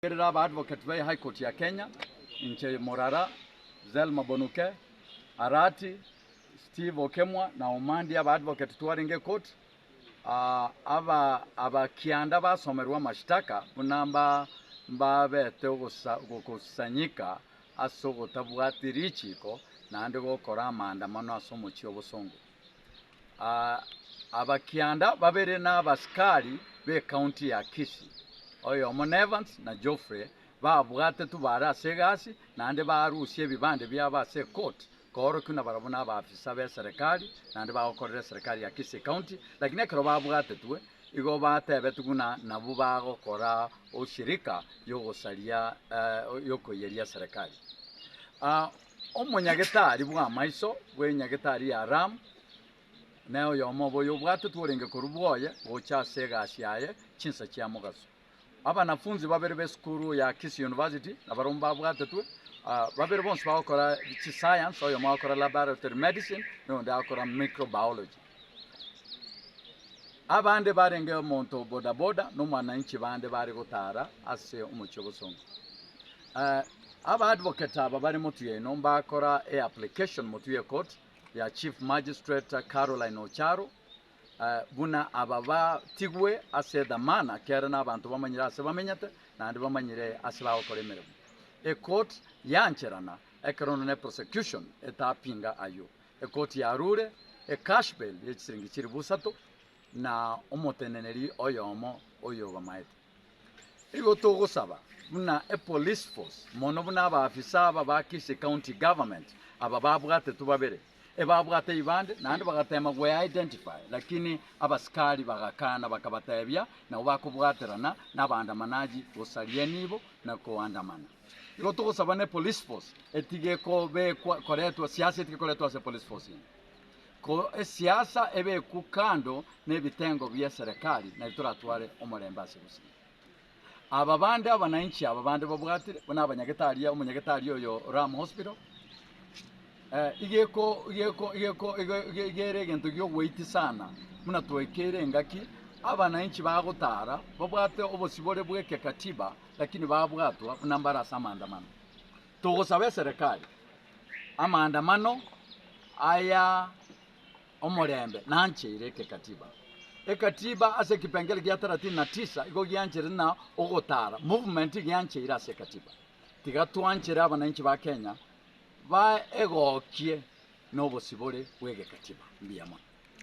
Kerera aba advocate be High Court ya Kenya, inche Morara, Zelma Bonuke, Arati, Steve Okemwa na Omandi aba advocate twarenge ecourt, aba abakianda basomerwe amashtaka buna mba mbabete ogosa gokusanyika ase ogotabwati richiko naende gokora amaandamano ase omochie obosongo. Abakianda babere na abasikari b'ecounty ya Kisii, oyomo n'Evans na Geoffrey, babwatetwe bare ase egasi naende barusia ebibande biabo ase ecourt koorokia buna barabwo nabaafisa b'eserekari naende bagokorera eserekari ya Kisii County, lakini ekero babwatetwe igo batebetwe buna nabwo bagokora oshirika yogosaria yokoiyeria eserekari. Omonyagetari bw'amaiso bw'enyagetari ya Ramu, na oyomo obo oyobwatetwe orenge korwa bwoye gocha ase egasi yaye chinsa chia mogaso. Abanafunzi babere b'esukuru ya Kisii University nabarobwo mbabwatetwe, babere bonsi bagokora chiscience, oyomo agokora laboratory medicine na oyonde agokora microbiology. Abande barenge omonto o bodaboda na omwananchi bande bare gotara ase omochie o bosongo. Aba advocate aba bare motwe yaino mbakora e application motwe ye court ya Chief Magistrate Caroline Ocharo buna aba batigwe ase edhamana kere na abanto bamanyire ase bamenyete naende bamanyire ase bagokora emeremo. E court yancherana ekero nonye prosecution etapinga ayio. Ekoti yarure ecash bail ye chisiringi chilifu isato na omoteneneri oyomo oyobamaete. Igo togosaba buna epolice force mono buna abaafisa aba ba Kisii County Government aba babwatetwe babere ebabwate ebibande naende bagatema gwe identify lakini abasikari bagakana bakabatebia nabo bakobwaterana na abaandamanaji gosaria enibo na koandamana. Igo togosaba ne police force etige kobekwa koretwa siasa etige koretwa ase police force ime. Ko esiasa ebekwe kando na ebitengo bie serikali nario toratware omorembe ase gusii. Aba bande abananchi aba bande babwatire buna abanyagetari omonyagetari oyo Ram Hospital igeko igeko igeko igo igere egento giogoitia sana buna twaikeire engaki abananchi bagotara babwate obosibore bwa ekekatiba lakini babwatwa buna mbare ase amaandamano. Togosaba eserekari amaandamano aya omorembe nancheire ekekatiba. Ekatiba ase ekipengere gia thelathini na tisa igo giancheire ng'a ogotara, movement giancheire ase ekatiba. Tiga twanchere abananchi ba Kenya baegokie nobosibore bw'egekatiba. Mbuya mono.